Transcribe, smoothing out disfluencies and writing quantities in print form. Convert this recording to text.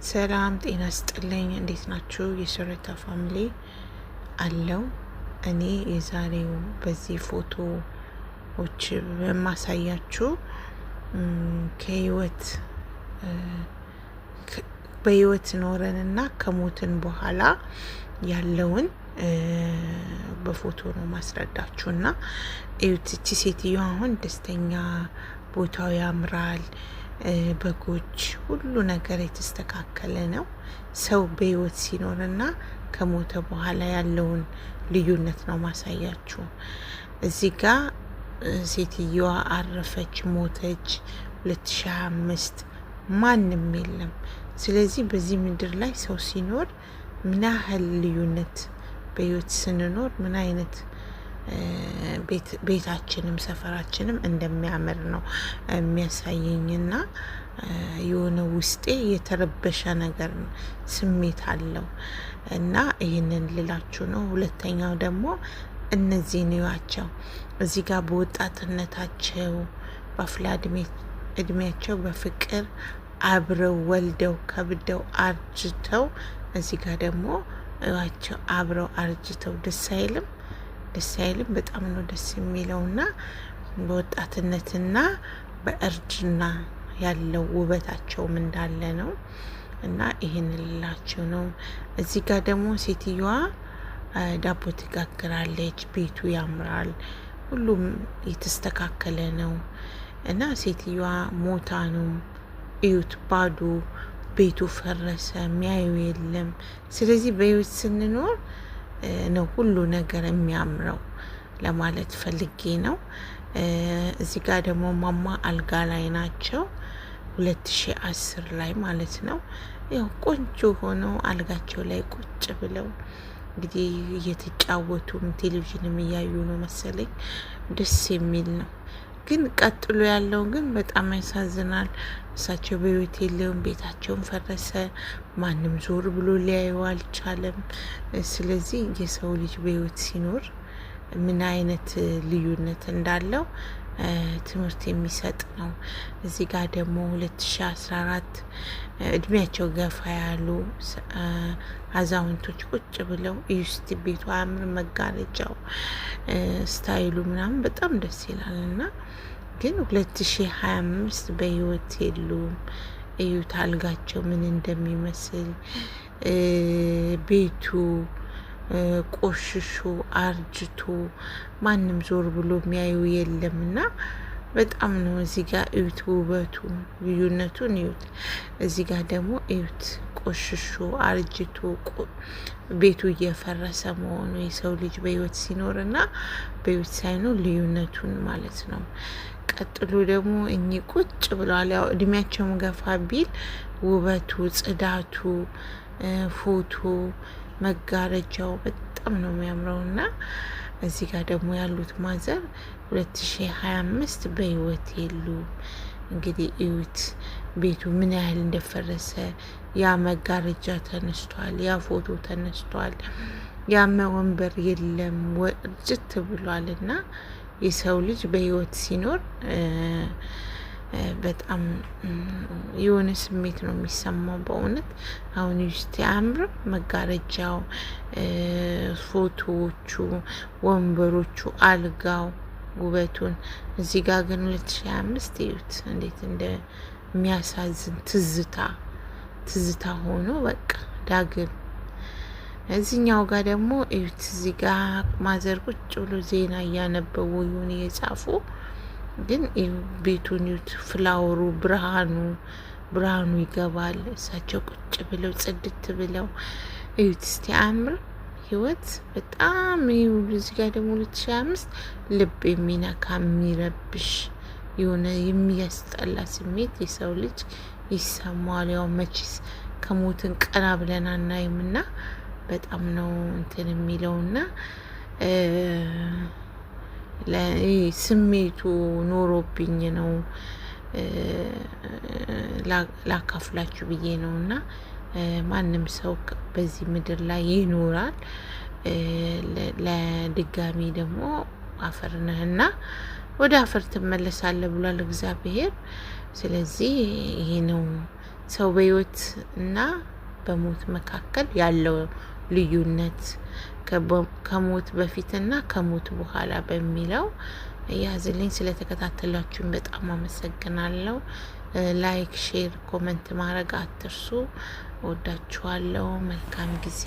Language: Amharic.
ሰላም ጤና ስጥልኝ። እንዴት ናችሁ? የሶረታ family አለው። እኔ የዛሬው በዚህ ፎቶዎች በማሳያችሁ ከህይወት በህይወት ኖረንና ከሞትን በኋላ ያለውን በፎቶ ነው ማስረዳችሁ። እና እዩት፣ እቺ ሴትዮ አሁን ደስተኛ፣ ቦታው ያምራል፣ በጎች፣ ሁሉ ነገር የተስተካከለ ነው። ሰው በህይወት ሲኖርና ከሞተ በኋላ ያለውን ልዩነት ነው ማሳያችሁ። እዚህ ጋ ሴትየዋ አረፈች፣ ሞተች 2025፣ ማንም የለም። ስለዚህ በዚህ ምድር ላይ ሰው ሲኖር ምን ያህል ልዩነት፣ በህይወት ስንኖር ምን አይነት ቤታችንም ሰፈራችንም እንደሚያምር ነው የሚያሳየኝና የሆነ ውስጤ የተረበሸ ነገር ስሜት አለው እና ይህንን ልላችሁ ነው። ሁለተኛው ደግሞ እነዚህን እዩዋቸው። እዚህ ጋር በወጣትነታቸው በአፍላ እድሜያቸው በፍቅር አብረው ወልደው ከብደው አርጅተው፣ እዚህ ጋር ደግሞ እዩዋቸው አብረው አርጅተው፣ ደስ አይልም? ደስ አይልም? በጣም ነው ደስ የሚለውና በወጣትነትና በእርጅና ያለው ውበታቸውም እንዳለ ነው እና ይህን ልላችሁ ነው። እዚህ ጋር ደግሞ ሴትዮዋ ዳቦ ትጋግራለች። ቤቱ ያምራል፣ ሁሉም የተስተካከለ ነው እና ሴትዮዋ ሞታ ነው። እዩት፣ ባዶ ቤቱ ፈረሰ፣ የሚያዩ የለም። ስለዚህ በህይወት ስንኖር ነው ሁሉ ነገር የሚያምረው ለማለት ፈልጌ ነው። እዚህ ጋር ደግሞ ማማ አልጋ ላይ ናቸው። 2010 ላይ ማለት ነው። ያው ቆንጆ ሆነው አልጋቸው ላይ ቁጭ ብለው እንግዲህ እየተጫወቱም ቴሌቪዥንም እያዩ ነው መሰለኝ። ደስ የሚል ነው። ግን ቀጥሎ ያለው ግን በጣም ያሳዝናል። እሳቸው በህይወት የለውም፣ ቤታቸውን ፈረሰ፣ ማንም ዞር ብሎ ሊያየው አልቻለም። ስለዚህ የሰው ልጅ በህይወት ሲኖር ምን አይነት ልዩነት እንዳለው ትምህርት የሚሰጥ ነው። እዚህ ጋር ደግሞ 2014 እድሜያቸው ገፋ ያሉ አዛውንቶች ቁጭ ብለው እዩስቲ፣ ቤቱ አያምር? መጋረጃው style ኡ ምናምን በጣም ደስ ይላል እና ግን 2025 በህይወት የሉም። እዩት አልጋቸው ምን እንደሚመስል፣ ቤቱ ቆሽሾ አርጅቶ ማንም ዞር ብሎ የሚያዩ የለም እና በጣም ነው። እዚህ ጋር እዩት ውበቱ ልዩነቱን እዩት። እዚህ ጋር ደግሞ እዩት ቆሽሾ አርጅቶ ቤቱ እየፈረሰ መሆኑ፣ የሰው ልጅ በህይወት ሲኖርና በህይወት ሳይኖር ልዩነቱን ማለት ነው። ቀጥሎ ደግሞ እኚህ ቁጭ ብለዋል። ያው እድሜያቸውም ገፋ ቢል ውበቱ፣ ጽዳቱ፣ ፎቶ፣ መጋረጃው በጣም ነው የሚያምረው እና እዚህ ጋር ደግሞ ያሉት mother 2025 በህይወት የሉም። እንግዲህ እዩት ቤቱ ምን ያህል እንደፈረሰ። ያ መጋረጃ ተነስቷል፣ ያ ፎቶ ተነስቷል፣ ያ ወንበር የለም፣ እርጅት ብሏል እና የሰው ልጅ በህይወት ሲኖር በጣም የሆነ ስሜት ነው የሚሰማው። በእውነት አሁን ውስጥ አያምርም? መጋረጃው፣ ፎቶዎቹ፣ ወንበሮቹ፣ አልጋው ውበቱን። እዚህ ጋር ግን 2025 እዩት እንዴት እንደሚያሳዝን፣ ትዝታ ትዝታ ሆኖ በቃ ዳግም። እዚህኛው ጋር ደግሞ እዩት። እዚህ ጋር mother ቁጭ ብሎ ዜና እያነበቡ ይሁን እየጻፉ ግን ቤቱን እዩት፣ flower ኡ፣ ብርሃኑ ብርሃኑ ይገባል። እሳቸው ቁጭ ብለው ጽድት ብለው እዩት እስቲ፣ አያምርም? ህይወት በጣም እዚህ ጋር ደግሞ 2025 ልብ የሚነካ፣ የሚረብሽ፣ የሆነ የሚያስጠላ ስሜት የሰው ልጅ ይሰማዋል። ያው መቼስ ከሞትን ቀና ብለን አናይምና በጣም ነው እንትን የሚለውና ስሜቱ ኖሮብኝ ነው ላካፍላችሁ ብዬ ነው እና ማንም ሰው በዚህ ምድር ላይ ይኖራል። ለድጋሚ ደግሞ አፈር ነህና ወደ አፈር ትመለሳለህ ብሏል እግዚአብሔር። ስለዚህ ይሄ ነው። ሰው በህይወት እና በሞት መካከል ያለው ልዩነት፣ ከሞት በፊትና ከሞት በኋላ በሚለው ያዝልኝ። ስለተከታተላችሁን በጣም አመሰግናለሁ። Like፣ share፣ comment ማድረግ አትርሱ። ወዳችኋለሁ። መልካም ጊዜ።